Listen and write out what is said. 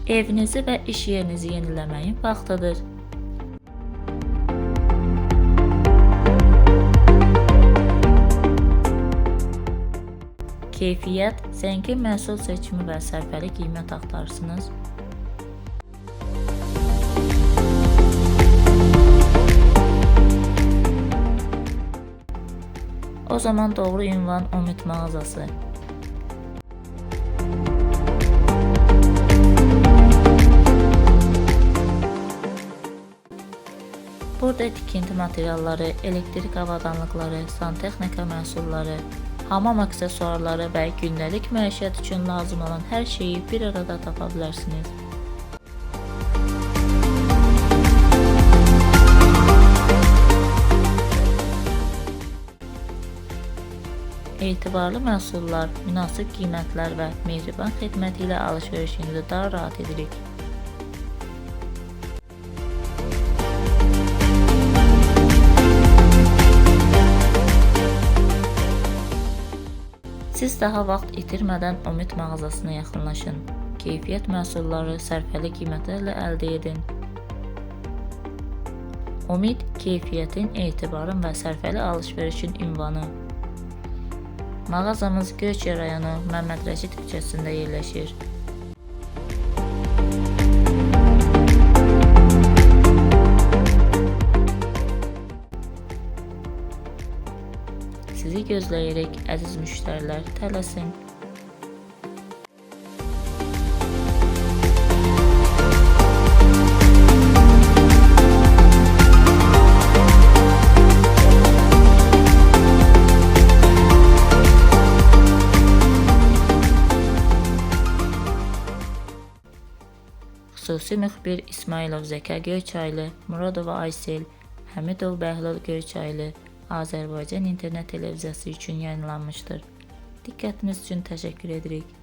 Evinizi və iş yerinizi yeniləməyin vaxtıdır. Keyfiyyət, zəngin məhsul seçimi və sərfəli qiymət axtarırsınız. O zaman doğru ünvan Omid mağazası. Burada tikinti materialları, elektrik avadanlıqları, santexnika məhsulları, hamam aksesuarları və gündəlik məişət üçün lazım olan hər şeyi bir arada tapa bilərsiniz. Etibarlı məhsullar, münasib qiymətlər və mehriban xidməti ilə alış-verişinizi daha rahat edirik. Siz daha vaxt itirmədən Omid mağazasına yaxınlaşın. Keyfiyyət məhsulları sərfəli qiymətlərlə əldə edin. Omid keyfiyyətin, etibarın və sərfəli alış-verişin ünvanı. Mağazamız Göyçay rayonu Məmməd Rəşid küçəsində yerləşir. Sizi gözləyirik, əziz müştərilər, tələsin. Xüsusi müxbir İsmailov Zəka Göyçaylı, Muradova Aysel, Həmidov Bəhlul Göyçaylı, Azərbaycan İnternet Televiziyası üçün yayımlanmışdır. Diqqətiniz üçün təşəkkür edirik.